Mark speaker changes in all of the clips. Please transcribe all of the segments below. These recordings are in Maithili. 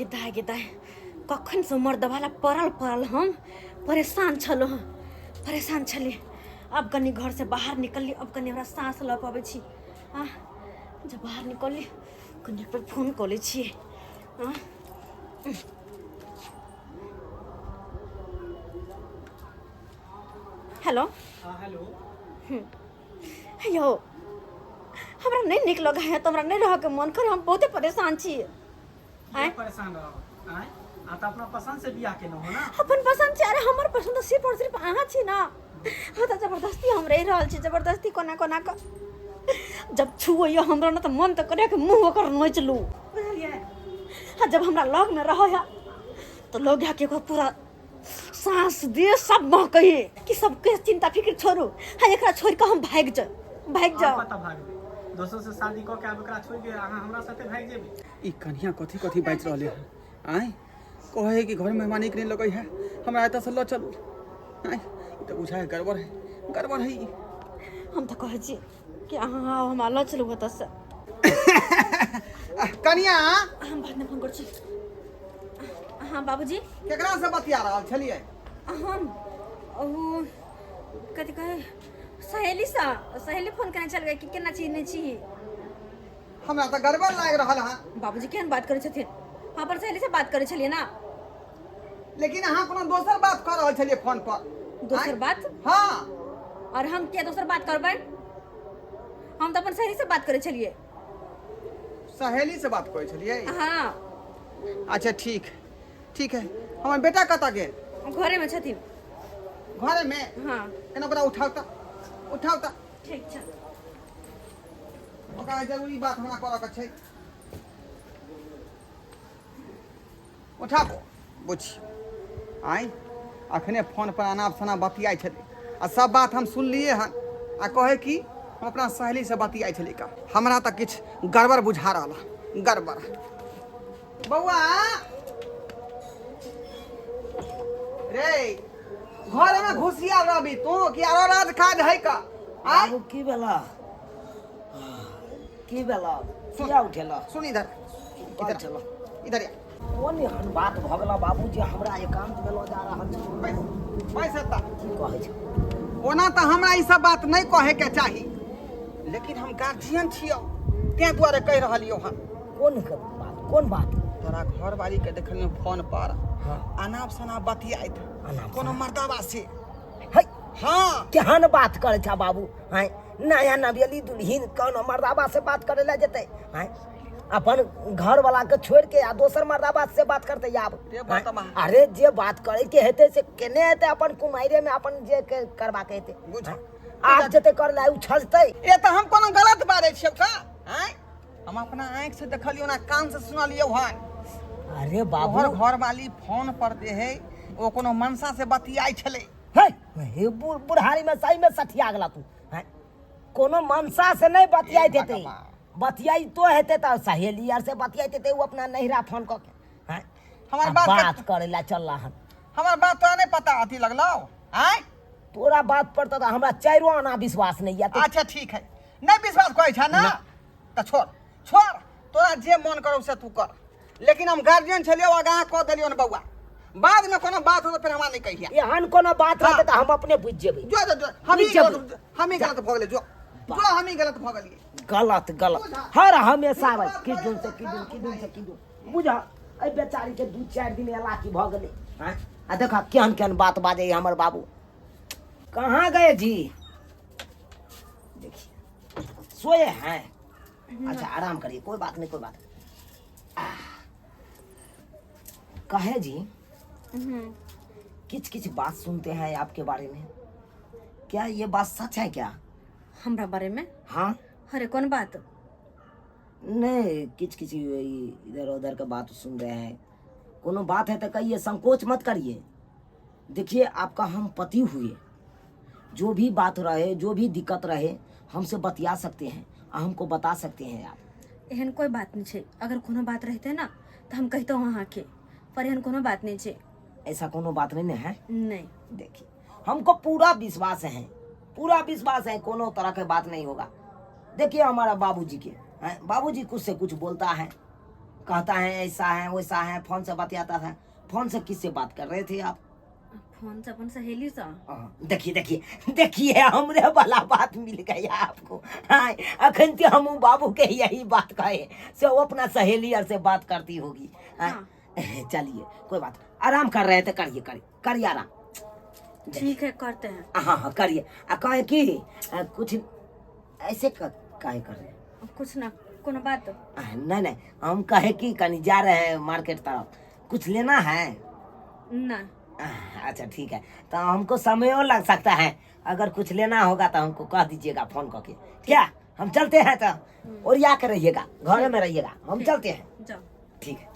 Speaker 1: गे दाय गे दाय, कखनसँ मर्दवाला पड़ल पड़ल हम परेशान छलहुँ हँ, परेशान छली। अब कनि घरसँ बाहर निकलली, अब कनि हमरा साँस लऽ पबै छी। आ जब बाहर निकलली कनि एक बेर फोन कऽ लै छियै। आ हेलो।
Speaker 2: हाँ, हेलो।
Speaker 1: यौ, हमरा नहि नीक लगै है, तऽ हमरा नहि रहऽके मन करे, हम बहुते परेशान छी।
Speaker 2: किया
Speaker 1: आँय?
Speaker 2: परेशान रहो? आँय, आ तऽ अपना पसंद से बियाह केलहुँ हो ना?
Speaker 1: अपन पसंद छै? अरे, हमर पसंद तऽ सिर्फ और सिर्फ अहाँ छी ना। हाँ, तऽ जबरदस्ती हम रहि रहल छी, जबरदस्ती कोना कोना कऽ। जब छुअैया हमरा ने तऽ मन तऽ करे कि मुँह ओकर नोचि लू, बुझलियै? आ जब हमरा लगमे रहै है तऽ लोग है कि ओकर पूरा साँस दे सब महकै है कि सबके चिंता फिक्र छोड़ू। हाँ, एकरा छोड़ि कऽ हम भागि जाउ, भागि जाउ।
Speaker 2: कतऽ भागबै? दोसर से शादी कऽ के आब एकरा छोड़ि के अहाँ हमरा साथे भागि जेबै?
Speaker 3: ई कन्या कथी कथी बाजि रहले है? आँय, कहै है कि घर में मेहमान नीक नहीं लगै है, हमरा एतऽ से लऽ चलू। आँय, ई तऽ बुझाइ है गड़बड़ है, गड़बड़ है ई।
Speaker 1: हम तऽ कहै छी कि अहाँ आउ, हमरा लऽ चलू ओतऽसँ।
Speaker 3: कनिया,
Speaker 1: हम बादमे फोन करै छी। हाँ बाबूजी।
Speaker 3: केकरा से बतिया रहल छलियै?
Speaker 1: हम ओ कथी कहै सहेलीसँ, सहेली फोन केने छल कि केना छी नहि छी।
Speaker 3: हमरा तऽ गड़बड़ लागि रहल है।
Speaker 1: बाबूजी, केहन बात करै छथिन? हम अपन सहेलीसँ बात करै छलियै ने।
Speaker 3: लेकिन अहाँ कोनो दोसर बात कऽ रहल छलियै फोन पर।
Speaker 1: दोसर
Speaker 3: आँय?
Speaker 1: बात?
Speaker 3: हाँ।
Speaker 1: और हम किया दोसर बात करबै? हम तऽ अपन सहेलीसँ बात करै छलियै।
Speaker 3: सहेली से बात करै छलियै?
Speaker 1: हाँ।
Speaker 3: अच्छा, ठीक ठीक है। हमर बेटा कतऽ गेल?
Speaker 1: घरेमे छथिन।
Speaker 3: घरेमे?
Speaker 1: हाँ।
Speaker 3: केना ओकरा उठाउ तऽ, उठाउ तऽ।
Speaker 1: ठीक छै।
Speaker 3: ओकरा जरूरी बात हमरा करऽ के छै। उठाबो बुझी। आँय, अखने फोन पर अनाप शनाप बतियाइ छलै आ सब बात हम सुनलियै हन, आ कहै कि हम अपना सहेलीसँ बतियाइ छलै का। हमरा तऽ किछु गड़बड़ बुझा रहल हन, गड़बड़। बौआ रे, घरमे घुसिया रहबी तू कि आरो राज काज है का? आँय?
Speaker 4: बाबू, की भेला? की भेला? किया उठेला?
Speaker 3: सुन, इधर इधर।
Speaker 4: चलो।
Speaker 3: इधर आ।
Speaker 4: कोन एहन बात भऽ गेला बाबू जे हमरा एकांत में लऽ जा रहल छी?
Speaker 3: बैस, बैस एतऽ।
Speaker 4: की कहै छै?
Speaker 3: ओना तऽ हमरा ई सब बात नहि कहैके चाही, लेकिन हम गार्जियन छियौ, ताहि दुआरे कहि रहलियौ हन।
Speaker 4: कोन के बात, कोन बात?
Speaker 3: तोरा घरवाली के देखलियौ फोन पर अनाप शनाप बतियाइत
Speaker 4: अनाप
Speaker 3: कोनो
Speaker 4: शनाप?
Speaker 3: मर्दाबा से।
Speaker 4: है?
Speaker 3: हाँ।
Speaker 4: केहन बात करै छ बाबू? हैं, नया नवेली दुल्हिन कोनो मर्दाबा से बात करे ला जेतै? हैं, अपन घर वाला के छोड़ के आ दोसर मर्दाबा से बात करते आब?
Speaker 3: रे बात
Speaker 4: हैं? अरे, जे बात करे के हेतै से केने हेतै, अपन कुमारे में अपन जे के करबा के हेतै।
Speaker 3: बुझ।
Speaker 4: हैं? आब जेतै करे ला, उ छजतै।
Speaker 3: ए, तऽ हम कोनो गलत बाजै छियौ का? आँय, हम अपना आँखि से देखलियौ ना कान से सुनलियौ हन।
Speaker 4: अरे बाबू,
Speaker 3: तोहर घरवाली फोन पर जे है ओ कोनो मनसा से बतियाइ छलै।
Speaker 4: हे हे, बुढ़ारी में सही में सठिया गेला तू। हैं, कोनो मनसा से नहीं बतियाइत
Speaker 3: हे
Speaker 4: हेतै।
Speaker 3: भगवान।
Speaker 4: बतियाई तो हेतै तऽ सहेली आर से बतियाइत हेतै ओ अपना नैहरा फोन कऽ के। हैं,
Speaker 3: हमर
Speaker 4: आ
Speaker 3: बात के-
Speaker 4: बात करे ला चल हन।
Speaker 3: हमर बात तोरा नहि पता अथी लगलौ? आँय?
Speaker 4: तोरा बात पर तऽ हमरा चारो आना विश्वास नहीं है।
Speaker 3: अच्छा, ठीक है, नहि विश्वास करै छ ना तऽ छोड़ छोड़, तोरा जे मन करू से तू कर, लेकिन हम गार्जियन छलियौ, आगाँ कऽ देलियौ ने बौआ। बाद में कोनो बात हो तऽ फेर हमरा नहि कहिया।
Speaker 4: एहन कोनो बात
Speaker 3: हाँ।
Speaker 4: रहतै तऽ हम अपने बुझि जेबै।
Speaker 3: जो जो जो, हम ही
Speaker 4: बुझि जेबै।
Speaker 3: गलत, हम ही गलत भऽ गेलै। जो जो, हम ही गलत भऽ गेलियै।
Speaker 4: गलत गलत हर हमेशा भाई, किछु दिन से किछु दिन, किछु दिन से किछु दिन। बुझ, एहि बेचारी के 2-4 दिन एला की भऽ गेलै। आँय, आ देख केहन केहन बात बाजै हमर बाबू। कहाँ गए जी? देखिए, सोए हैं। अच्छा, आराम करिए, कोई बात नहीं, कोई बात नहीं। आह, कहे जी, किछ किछ बात सुनते हैं आपके बारे में, क्या ये बात सच है क्या?
Speaker 1: हमरा बारे में?
Speaker 4: हाँ।
Speaker 1: अरे, कौन बात?
Speaker 4: नहीं, किछ किछ इधर उधर का बात सुन रहे हैं। कोनो बात है तो कहिए, संकोच मत करिए। देखिए, आपका हम पति हुए, जो भी बात रहे, जो भी दिक्कत रहे, हमसे बतिया सकते हैं, हमको बता सकते हैं आप।
Speaker 1: एहन कोई बात नहीं छै। अगर कोनो बात रहते ना तऽ हम कहितहुँ अहाँके, पर एहन कोनो बात नहीं छै।
Speaker 4: ऐसा कोनो बात नहीं ना है?
Speaker 1: नहीं।
Speaker 4: देखिए, हमको पूरा विश्वास है, पूरा विश्वास है, कोनो तरह के बात नहीं होगा। देखिए हमारा बाबूजी के, हैं, बाबूजी कुछ से कुछ बोलता है, कहता है ऐसा है वैसा है, फोन से बतियाता था। फोन से किससे बात कर रहे थे आप?
Speaker 1: फोन से अपन सहेली से।
Speaker 4: हाँ, देखिए देखिए देखिए, हमरे वाला बात मिल गया आपको। हाँ, अखन तो हम बाबू के यही बात कहे से वो अपना सहेली और से बात करती होगी। हाँ, चलिए कोई बात, आराम कर रहे थे, करिए करिए करिए आराम।
Speaker 1: ठीक है, करते हैं।
Speaker 4: हाँ हाँ करिए। आ कहे कि कुछ ऐसे काहे कर रहे हैं?
Speaker 1: कुछ ना, कोनो बात।
Speaker 4: नहीं नहीं, हम कहे कि कहीं जा रहे हैं मार्केट तरफ, कुछ लेना है?
Speaker 1: ना।
Speaker 4: अच्छा ठीक है, तो हमको समय और लग सकता है, अगर कुछ लेना होगा तो हमको कह दीजिएगा फोन करके। क्या हम चलते हैं तो? और या के रहिएगा, घर में रहिएगा, हम चलते हैं।
Speaker 1: जाओ।
Speaker 4: ठीक है।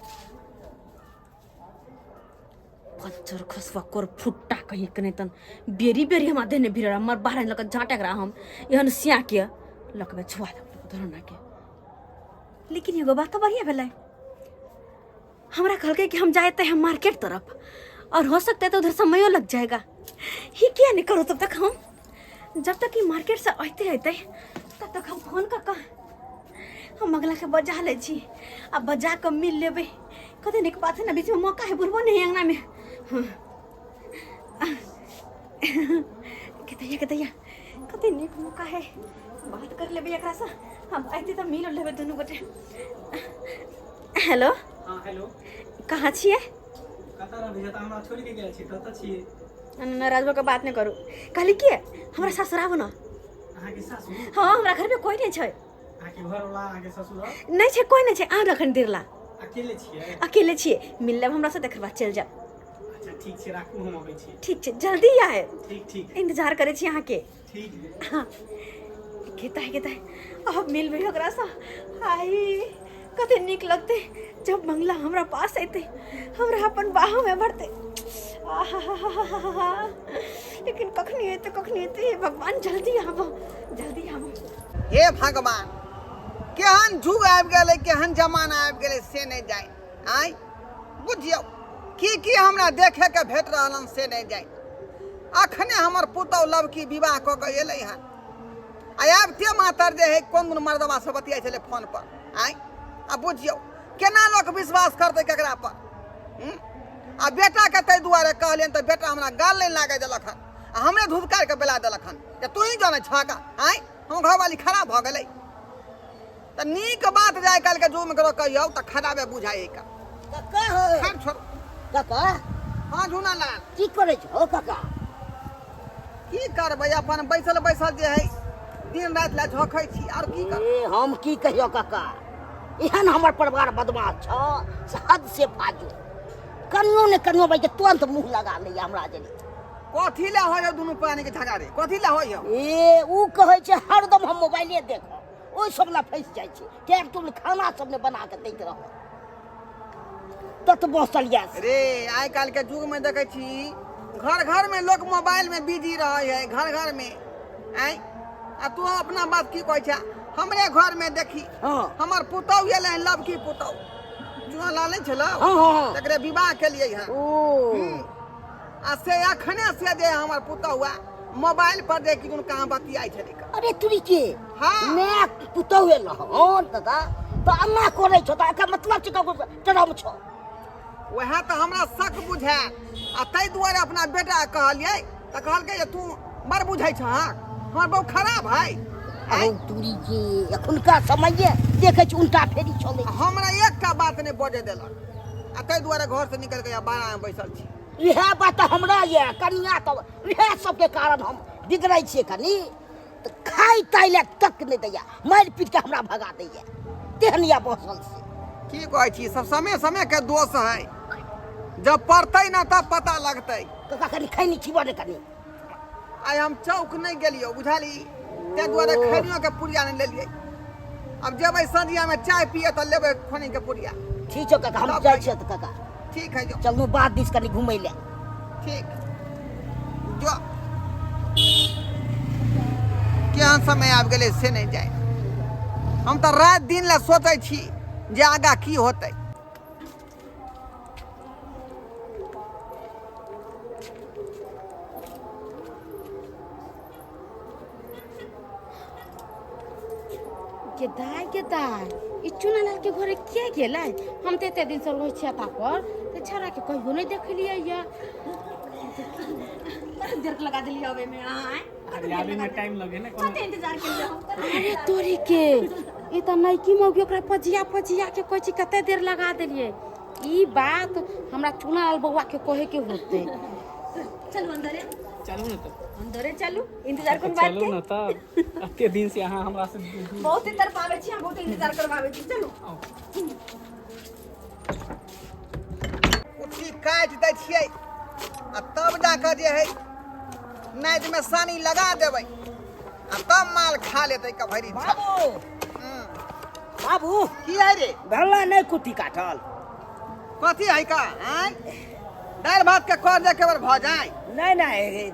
Speaker 1: बच्चर खसुआ कोर फुट्टा कहीं के नहीं तन बेरी बेरी हमरा देने भीड़ हमर बाहर लग झाँटक रहा हम एहन सिया के लकबे छुआ दे धरना के। लेकिन एगो बात तो बढ़िया भेलै, हमरा कहलकै कि हम जाते हैं मार्केट तरफ और हो सकता है तो उधर समयो लग जाएगा। ही क्या नहीं करो तब तक, हम जब तक कि मार्केट से अते अते तब तक हम फोन कर कऽ हम अगला के बजा लै छी आ बजा कऽ मिल लेबै। कते नीक बात है ना, बीच में मौका है, बुढ़बो नहीं अंगना में। हाँ। केतैया केतैया कते नीक मौका है, बात कर लेबै एकरा से। हम अयतै तऽ मिल लेबै दुनू गोटे। हेलो।
Speaker 2: हाँ हेलो।
Speaker 1: कहाँ छियै?
Speaker 2: कतऽ रहबै जतऽ हमरा छोड़ि के गेल छी ततऽ छियै।
Speaker 1: नाराज भऽ कऽ बात नहि करू। कहली कि हमरा ससुर आबू ने।
Speaker 2: अहाँके सासुर?
Speaker 1: हाँ, हमरा घरमे कोइ नहि छै।
Speaker 2: अहाँके घरवला, अहाँके ससुर
Speaker 1: नहि छै, कोइ नहि छै। अहाँ रखन देर ला
Speaker 2: अकेले छियै?
Speaker 1: अकेले छियै, मिल लेब हमरा से, तकर बाद चलि जायब।
Speaker 2: अच्छा ठीक छै, राखू, हम अबै छी।
Speaker 1: ठीक छै, जल्दी आयब।
Speaker 2: ठीक ठीक।
Speaker 1: इंतजार करै छी अहाँके।
Speaker 2: ठीक।
Speaker 1: हाँ, केता है केता है, अब मिलबै ओकरासँ। हाय कते नीक लगतै जब मंगला हमरा पास अयतै, हमरा अपन बाहोमे भरतै। आहाहाहाहा। लेकिन कखनी अयतै, कखनी अयतै? हे भगवान, जल्दी आबो, जल्दी आबो।
Speaker 3: हे भगवान, केहन जुग आबि गेलै, केहन जमाना आबि गेलै से नहि जाय। आँय बुझियौ की की हमरा देखैके भेट रहल हन से नहि जाय। अखने हमर पुतहु लवकी विवाह कऽ के एलै हन आ आबिते मातर जे है कोन कोन मर्दबा से बतियाइ छलै फोन पर। आँय आ बुझियौ केना लोक विश्वास करतै केकरा पर? आ बेटाके ताहि दुआरे कहलियनि तऽ बेटा हमरा गाल नहि लागै देलक हन आ हमरे धुधकारि कऽ बेला देलक हन जे तू ही जानै छहक। आँय हमर घरवाली खराब भऽ गेलै। तऽ नीक बात जे आइ काल्हिके युगमे ककरो कहियौ तऽ खराबे बुझाइ है।
Speaker 4: कका हो।
Speaker 3: खैर छोड़ू।
Speaker 4: कका।
Speaker 3: हाँ झूना लाल।
Speaker 4: की करै छहो कका?
Speaker 3: की करबै, अपन बैसल बैसल जे है दिन राति लए झोंकै छी, आर की करबै।
Speaker 4: ए, हम की कहियो कका, एहन हमर परिवार बदमाश छ से हद से फाजू। कनियो ने कनियो भाई के तुरंत मुंह लगा लैया हमरा जरी।
Speaker 3: कथी लए होइ हौ दुनू प्राणी के झगड़ा रे, कथी लए होइ हौ?
Speaker 4: ए ऊ कहै छै हरदम हम मोबाइले देखब, ओहि सब ला फँसि जाइ छै। टाइम टूल खाना सब ने बना के दैत रह तत बसल या
Speaker 3: रे। आइ काल्हि के युग में देखै छी घर घर में लोग मोबाइल में बिजी रहै है, घर घर में। आँय आ तू अपना बात की कहै छै? हमरे घर में देखी,
Speaker 4: हाँ।
Speaker 3: हमर पुतहु एलै हन, लवकी पुतहु चुना लाल नहि छलौ?
Speaker 4: हाँ, हाँ, हाँ।
Speaker 3: तकरे विवाह केलियै हन।
Speaker 4: ओ।
Speaker 3: आ से अखने से जे हमर पुतहु आ मोबाइल पर जे किदन कहाँ बतियाइ छलै।
Speaker 4: अरे तुरी के।
Speaker 3: हाँ।
Speaker 4: मैं पुतहु एल हन दादा तऽ अन्ना करै छौ तऽ एकर मतलब छै ककरो टरम छौ।
Speaker 3: वएह तऽ हमरा शक बुझायल आ ताहि दुआरे अपना बेटा कहलियै तऽ कहलकै जे तू बड़ बुझै छहक, हमर बहु खराब है।
Speaker 4: अरे तुरी के एखुनका समये देखै छी उल्टा फेरी चलै।
Speaker 3: हमरा एकटा बात नहि बजै देलक आ ताहि दुआरे घर से निकलि के बाहर बैसल छी।
Speaker 4: इएह बात तऽ हमरा यऽ कनिया, तऽ इएह सबके कारण हम बिगड़ै छियै कनि। तऽ खाइ ताइ लए तक नहि दैया, मारि पीट के हमरा भगा दैया, तेहन यऽ बसल से।
Speaker 3: की कहै छी, सब समय समय के दोष है, जब पड़तै ना तब पता लगतै।
Speaker 4: कका कनि खैनी खिबऽ ने कनि।
Speaker 3: आइ हम चौक नहि गेलियौ बुझली, ताहि दुआरे खैनियो के पुड़िया नहि लेलियै। अब जेबै संझिया में चाय पिए तऽ लेबै खैनी के पुड़िया।
Speaker 4: ठीक छौ काका, हम जाइ छियै तऽ काका।
Speaker 3: ठीक है जो।
Speaker 4: चलू बाध दिस कनि घुमै लए।
Speaker 3: ठीक जो। केहन समय आबि गेलै से नहि जाय। हम तऽ राति दिन लए सोचै छी जे आगाँ की होतै।
Speaker 1: के दाय के दाय,
Speaker 5: ई चुनालाल के घरे किया गेलै? हम तऽ एते दिन से रहै छियै एता पर, तऽ छौड़ा के कहियो नहि देखलियै ये।
Speaker 1: कतेक देर लगा देलियै आबै में अहाँ?
Speaker 2: अरे आबे में टाइम लगे ने कोनो।
Speaker 1: कते इंतजार केलियै हम?
Speaker 5: अरे तोरी के, ई तऽ नैकी मौगी ओकरा पजिया पजिया के कहै छै कते देर लगा देलियै। ई बात हमरा चुनालाल बौआ के कहे के होतै।
Speaker 1: चलू अंदरे।
Speaker 2: चलू ने तऽ।
Speaker 1: अंदरे चलू, इंतजार कोन बात
Speaker 2: चलू
Speaker 1: के?
Speaker 2: ने तऽ, एते दिन से अहाँ हमरा से
Speaker 1: बहुत इंतजार पाबै छी हम, बहुत इंतजार करवाबै छी। चलू।
Speaker 2: आउ।
Speaker 3: कुट्टी काटि दै छियै आ तब जाकऽ जे है नादिमे सानी लगा देबै आ तब माल खा लेतै कभरी।
Speaker 4: बाबू, बाबू।
Speaker 3: की है रे?
Speaker 4: भेलै नहि कुट्टी काटल?
Speaker 3: कथी है का आँय? दालि भात के कर जे केवल भऽ जाय।
Speaker 4: नहि नहि,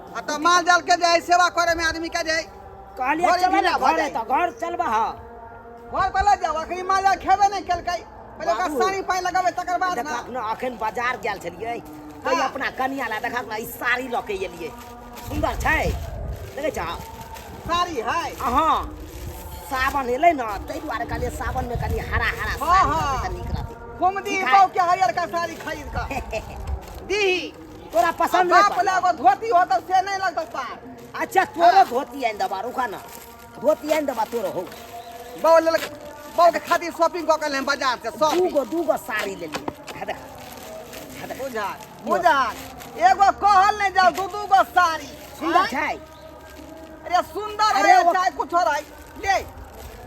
Speaker 3: आ तब माल जाल के जे है सेवा करे में आदमी के जे है
Speaker 4: कहलियै
Speaker 3: घरे
Speaker 4: चलऽ ने
Speaker 3: ढीला भऽ
Speaker 4: घरे
Speaker 3: जाय।
Speaker 4: तऽ घर चलबह?
Speaker 3: घर पर लऽ जाउ, अखनी माल जाल खेबे नहि केलकै, पहिले ओकरा
Speaker 4: बाबू।
Speaker 3: सानी पानि लगेबै तकर बाद
Speaker 4: देखा
Speaker 3: ने।
Speaker 4: अखनो अखन बाजार गेल छलियै तऽ
Speaker 3: हाँ।
Speaker 4: अपना कनिया ला देखा ने ई साड़ी लऽ के एलियै, सुन्दर छै, देखै छह?
Speaker 3: साड़ी है?
Speaker 4: अहाँ सावन एलै ने ताहि दुआरे कहलियै सावनमे कनि हरा हरा
Speaker 3: हाँ,
Speaker 4: साड़ी
Speaker 3: हाँ।
Speaker 4: रहतै तऽ नीक रहतै।
Speaker 3: कुमदी
Speaker 4: ठीक है।
Speaker 3: बहू के हरियर का साड़ी खरीद कऽ दीही।
Speaker 4: तोरा पसन्द नहि
Speaker 3: बाप
Speaker 4: पड़लौ?
Speaker 3: ला एगो धोती होतौ से नहि लगतौ पार।
Speaker 4: अच्छा, तोरो धोती आनि देबा, रुका ना, धोती आनि देबा तोरो। हो
Speaker 3: बहू लेलक, बहू के खातिर शॉपिंग कऽ के एलै बाजार से शॉपिंग।
Speaker 4: दूगो दूगो साड़ी लेलियै। हा देख, हा देख।
Speaker 3: बुझा बुझा, एगो कहल नहि जाओ, दू दू गो साड़ी।
Speaker 4: सुन्दर
Speaker 3: आँय?
Speaker 4: छै।
Speaker 3: अरे सुन्दर
Speaker 4: अरे
Speaker 3: है चाहे कुछो रहै, ले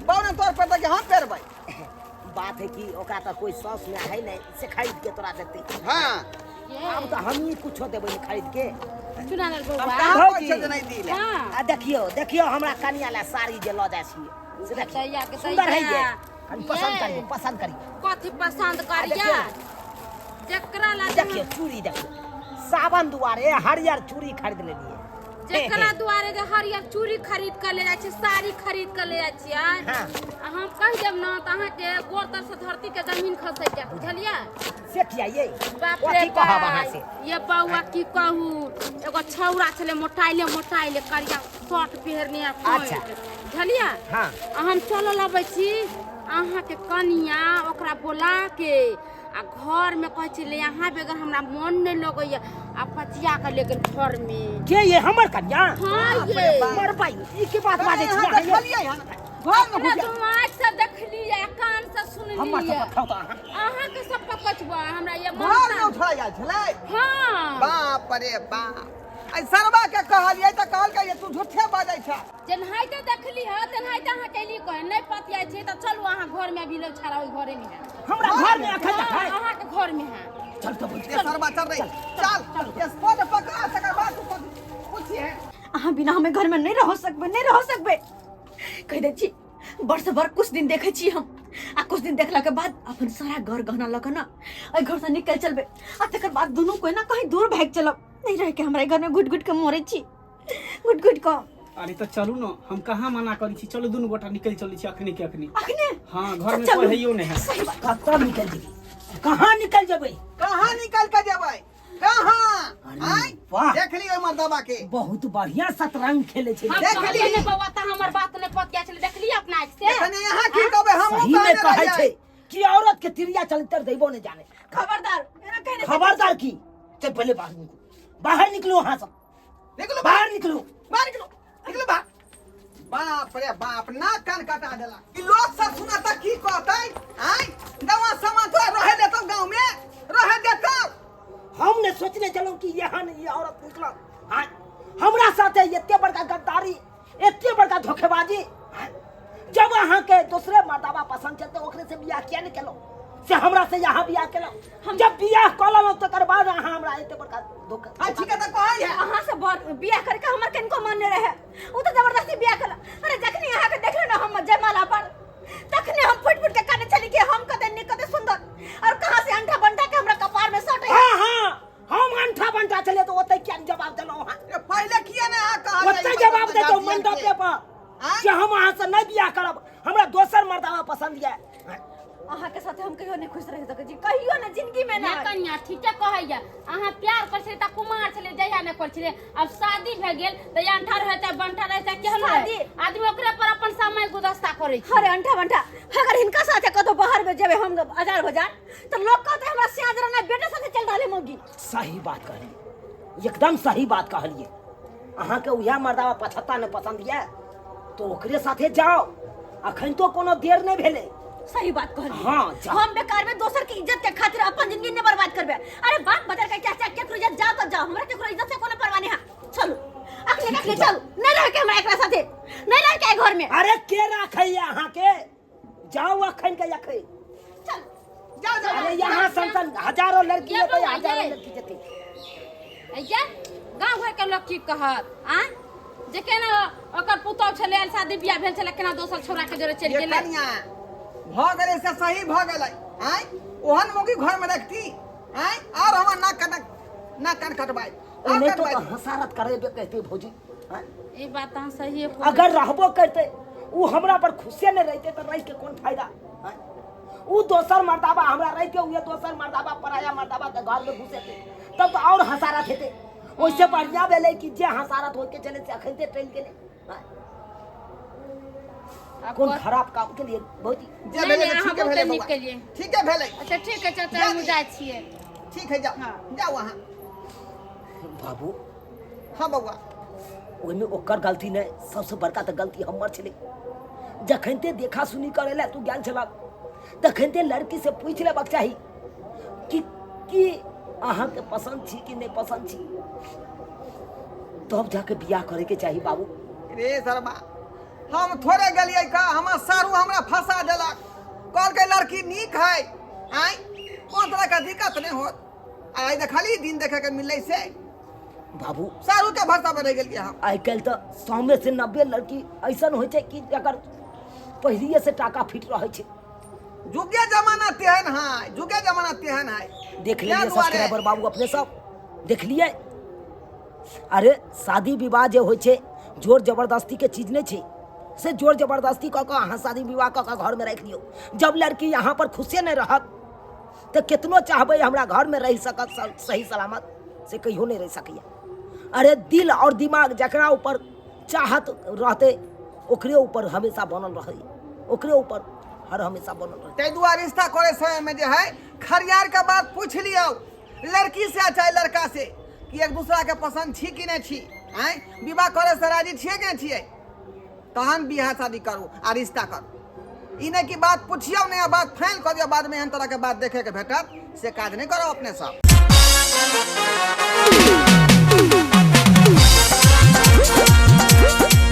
Speaker 3: बहू ने तोर पेरतै कि हम पेरबै?
Speaker 4: बात है कि ओकरा तऽ कोई सौस में है नहीं से खरीद के तोरा देते।
Speaker 3: हाँ।
Speaker 4: आब तऽ हमही कुछो देबै ने खरीद के।
Speaker 5: चुनालाल
Speaker 3: हम
Speaker 5: बौआ।
Speaker 3: कहाँ कहै
Speaker 4: भौजी।
Speaker 3: छियै जे नहि दी ले।
Speaker 5: हाँ।
Speaker 4: आ देखियो देखियो, हमरा कनिया ला साड़ी जे लऽ जाइ छियै से देखियो।
Speaker 5: दैया के
Speaker 4: सुन्दर है ये।
Speaker 5: दैया।
Speaker 4: कनि पसंद
Speaker 5: ये।
Speaker 4: करियो, पसंद करियो।
Speaker 5: कथी पसंद
Speaker 4: आ
Speaker 5: करिया?
Speaker 4: देखियो।
Speaker 5: जकरा ला
Speaker 4: देखियो चूड़ी, देखियो, सावन दुआरे हरियर चूड़ी खरीद लेलिए।
Speaker 5: जकरा दुआरे जे हरियर चूड़ी खरीद के ले जाइ छै, साड़ी खरीद के ले जाइ छियै।
Speaker 4: हाँ।
Speaker 5: आ हम कहि देब ने तऽ अहाँके गोर तर से धरती के जमीन खसै जायत, बुझलियै?
Speaker 4: से किया ये?
Speaker 5: बाप रे।
Speaker 4: कथी कहब अहाँ से?
Speaker 5: ये बौआ, की कहू, एगो छौड़ा छलै मोटाइले मोटाइले, करिया शर्ट पहिरने आ पैंट।
Speaker 4: अच्छा।
Speaker 5: बुझलियै?
Speaker 4: हाँ।
Speaker 5: आ हम चलल अबै छी, अहाँके कनिया ओकरा बोला के आ घर में कहै छलै यहाँ बगैर हमरा मन नहि लगैया, आ पचिया के ले गेल घर में।
Speaker 4: के ये, हमर कनिया?
Speaker 5: हाँ ये।
Speaker 4: मर भाई, ई के बात बाजै छी
Speaker 3: अहाँ
Speaker 4: अहाँ ये?
Speaker 3: देखलियै हन घर में
Speaker 5: अपना
Speaker 3: घुसिया
Speaker 5: तुम आँखि से देखलियै, कान से
Speaker 4: हमर
Speaker 5: सुनलियै।
Speaker 4: सब खाउ तऽ अहाँ।
Speaker 5: अहाँके सब पकचबा हमरा ये
Speaker 3: घर में
Speaker 5: मन।
Speaker 3: उठा गेल छलै?
Speaker 5: हाँ।
Speaker 3: बाप रे बाप, आई सरवा के कहलियै तऽ कहलकै जे तू झूठे बजै छ।
Speaker 5: जेनाहिते देखली हँ तेनाहिते अहाँ कैली कहे नहि पतियाइ छै तऽ चलू अहाँ घर में अभी लोग छाड़ा ओहि घरे में है।
Speaker 4: हमरा घर में अखन तक
Speaker 5: हाँ,
Speaker 4: है?
Speaker 5: अहाँके घर में है।
Speaker 4: चल तऽ बैठ।
Speaker 3: ये सरवा चल रही, चल ये स्पॉट पकड़ा, तकर बाद तू पूछिए।
Speaker 1: अहाँ बिना हमें घर में नहीं रह सकबे, नहीं रह सकबे, कह दै छी। वर्ष भर कुछ दिन देखै छी हम, आ कुछ दिन देखला के बाद अपन सारा घर गहना लऽ के ना एहि घर से निकल चलबे, आ तकर बाद दुनू कोई ना कहीं दूर भागि चलब। नहीं रह के हमरा घर में घुट घुट के मरे छी, घुट घुट के।
Speaker 2: अरे तऽ चलू ने, हम कहाँ मना करै छी, चलू दुनू गोटा निकलि चलै छी अखनी के अखनी।
Speaker 1: अखने?
Speaker 2: हाँ, घर में
Speaker 1: चलू।
Speaker 2: कोई हैयो नहि है।
Speaker 1: सही बात।
Speaker 4: कतऽ निकल जेबै? कहाँ निकल जेबै?
Speaker 3: कहाँ निकल के जेबै, कहाँ?
Speaker 4: अरे
Speaker 3: आँय?
Speaker 4: वाह।
Speaker 3: देख लियौ मर्दबा के।
Speaker 4: बहुत बढ़िया शतरंज खेले छै।
Speaker 5: हम
Speaker 3: देख
Speaker 5: कहलियै
Speaker 3: ली।
Speaker 5: ने बौआ तऽ हमर बात नहि पतियाइ छलै, देखलियै अपना आँखि से।
Speaker 3: एखने यहाँ की कहबै हम?
Speaker 4: सही में कहै छै कि औरत के तिरिया चलितर दैबो नहीं जाने।
Speaker 1: खबरदार, एना कहि नहि।
Speaker 4: खबरदार की? चल पहले बाहर निकलो, बाहर निकलो वहां से।
Speaker 3: निकलो।
Speaker 4: बाहर निकलो।
Speaker 3: बाहर निकलो, निकलो बाहर। बाप रे बाप, नाक कान कटा देला। ई लोग सब सुनत की कहतै? आँय, दवा सामान तोरा रहे देतौ? गाँव में रहे देतौ?
Speaker 4: हम ने सोचने चलो कि यहाँ ने ये औरत निकलल। आँय, हमरा साथे एते बड़का गद्दारी, एते बड़का धोखेबाजी। आँय, जब अहाँ के दूसरे मर्दाबा पसंद छै तऽ ओकरे से बियाह किया नहीं केलहुँ, से हमरा से यहाँ बियाह केलहुँ? हम जब बियाह कऽ लेलहुँ तकर बाद अहाँ हमरा एते बड़का धोखा।
Speaker 3: हाँ, ठीक है, तऽ कहै है।
Speaker 1: अहाँ से बियाह करके हमर कनिको मन नहि रहे, ओ तऽ जबरदस्ती बियाह केलक। अरे जखनी अहाँके देखलहुँ ने हम जयमाला पर, तखने हम फुटि फुटि के काने छली कि हम कते नीक, कते सुंदर, और कहाँ से अंठा बंटा के हमरा कपार में सटे।
Speaker 4: हाँ हाँ, हम अंठा बंटा छलियै तऽ ओतै किया नहि जवाब देलहुँ अहाँ?
Speaker 3: ए, पहिले किया ने अहाँ कहलियै?
Speaker 4: ओतै जवाब देतौ मंडपे पर
Speaker 3: आँय?
Speaker 4: जे हम अहाँ से नहि बियाह करब, हमरा दोसर मर्दाबा पसंद यऽ।
Speaker 1: अहाँ के साथे हम कहियो नहीं खुश रह सकै छी, कहियो ना जिंदगी में ना।
Speaker 5: ना कन्या ठीके कहैया, अहाँ प्यार करै छलियै तऽ कुमार छलियै, जहिया नहि करै छलियै। आब शादी भए गेल तऽ अंठा रहै चाहे बंठा रहै चाहे केहन रहै,
Speaker 1: शादी-
Speaker 5: आदमी ओकरे पर अपन समय गुदस्ता करै छै।
Speaker 1: अरे अंठा बंठा, अगर हिनका साथे कतौ बाहर में जेबै हम बाजार बाजार तऽ लोग कहतै हमरा सियाज रहना बेटा साथे चल रहले मौगी।
Speaker 4: सही बात कहलिए, एकदम सही बात कहलिए। अहाँके उएह मर्दावा पछत्ता नहि पसंद यऽ तो ओकरे साथे जाओ, अखन तो कोनो देर नहीं भेलै।
Speaker 1: सही बात कहलिए।
Speaker 4: हाँ, जा।
Speaker 1: हम बेकार में दोसर के इज्जत के खातिर अपन जिंदगी ने बर्बाद करबे। अरे बाप बदल के क्या चाहे केकरो इज्जत जाओ तो जाओ, हमरा केकरो इज्जत से कोनो परवाह नहीं है। चलू अखने अखने चलू, नहीं रह के हमरा एकरा साथे नहीं रह के घर में।
Speaker 4: अरे के राखैया अहाँके, जाओ अखन के अखन।
Speaker 1: चल
Speaker 3: जाओ जाओ।
Speaker 4: अरे यहाँ सन हजारों लड़की
Speaker 5: ये
Speaker 4: हेतै,
Speaker 5: बौआ,
Speaker 4: हजारों
Speaker 5: ये।
Speaker 4: लड़की जेतै।
Speaker 5: ये गाँव घर के लोग की कहत आ जे केना ओकर पुतोह छलै, शादी बियाह भेल छलै, केना दोसर छौड़ा के जोरे चलि
Speaker 3: ये
Speaker 5: गेलै।
Speaker 3: कनिया भऽ गेलै से सही भऽ गेलै। आँय ओहन मौगी घर में रखती, आँय और हमर नाक कट नाक कान कटबाई और
Speaker 4: नहीं तो
Speaker 3: कटबाई।
Speaker 4: हसारत करेबे कहते भौजी। आँय?
Speaker 5: ई बात अहाँ सही
Speaker 4: अगर रहबो करते उ हमरा पर खुशे नहीं रहते तो रह के कौन फायदा। आँय? उ दोसर मर्दाबा हमरा रह के उहे दोसर मर्दाबा पराया मर्दाबा के घर में घुसेते तब तो और हसारत हेते। ओइसे बढ़िया भेलै कि जे हसारत होके चले से अखनते टलि गेलै। आँय? कोन खराब काम के लिए भौजी?
Speaker 3: जे
Speaker 5: नहीं,
Speaker 3: भेलै
Speaker 5: नहीं,
Speaker 3: से
Speaker 5: अहाँ
Speaker 3: ठीके
Speaker 5: बहुते
Speaker 3: भेलै
Speaker 5: नीक
Speaker 3: बौआ।
Speaker 5: केलियै।
Speaker 3: ठीके भेलै।
Speaker 5: अच्छा ठीक है चाचा, हम जाइ छियै।
Speaker 3: ठीक है, जाओ जाओ अहाँ।
Speaker 4: बाबू।
Speaker 3: हाँ बौआ।
Speaker 4: ओहिमे ओकर गलती नहि, सबसँ बड़का तऽ गलती हमर छलै। जखनते देखा सुनी करै लए तू गेल छलक तखनते लड़की से पूछि लेबाक चाही कि की अहाँके पसन्द छी कि नहि पसन्द छी, तब जाके बियाह करैके चाही बाबू।
Speaker 3: रे शर्मा, हम थोड़े गेलियै का, हमर सारू हमरा फंसा देलक, कहलकै लड़की नीक है, आँय कोन तरह के दिक्कत नहीं होत। आइ देखली दिन देखे के मिललै से
Speaker 4: बाबू
Speaker 3: सारू के भरोसा पर रहि गेलियै हम।
Speaker 4: आइ काल्हि तऽ 100 में से 90 लड़की ऐसन होइ छै कि जकर पहिलिए से टाका फिट रहै छै।
Speaker 3: जुगे जमाना तेहन है, जुगे जमाना तेहन है।
Speaker 4: देख
Speaker 3: ताहि
Speaker 4: लेलिए
Speaker 3: दुआरे-
Speaker 4: सब्सक्राइबर बाबू अपने सब देख लिए। अरे शादी विवाह जे होइ छै जोर जबरदस्ती के चीज नहीं छै, से जोर जबरदस्ती कऽ कऽ अहाँ शादी विवाह कऽ कऽ घरमे राखि लियौ। जब लड़की यहाँ पर खुशे नहीं रहत तऽ केतनो चाहबै हमरा घरमे रहि सकत सही सलामत, से कहियो नहीं रहि सकैया। अरे दिल और दिमाग जकरा ऊपर चाहत रहतै ओकरे ऊपर हमेशा बनल रहै, ओकरे ऊपर हर हमेशा बनल रहै।
Speaker 3: ताहि दुआरे रिश्ता करे समय में जे है खरियार के बात पूछ लियौ लड़की से चाहे लड़का से कि एक दूसरा के पसंद छी कि नहीं छी, आँय विवाह करे से राजी छियै कि नहीं छियै, तहन बियाह शादी करू आ रिश्ता करू। ई नहि कि बात पुछियौ नहि आ बात फाइनल कऽ दियौ, बाद में एहन तरह के बात देखे के भेटत, से काज नहि करब अपने सब।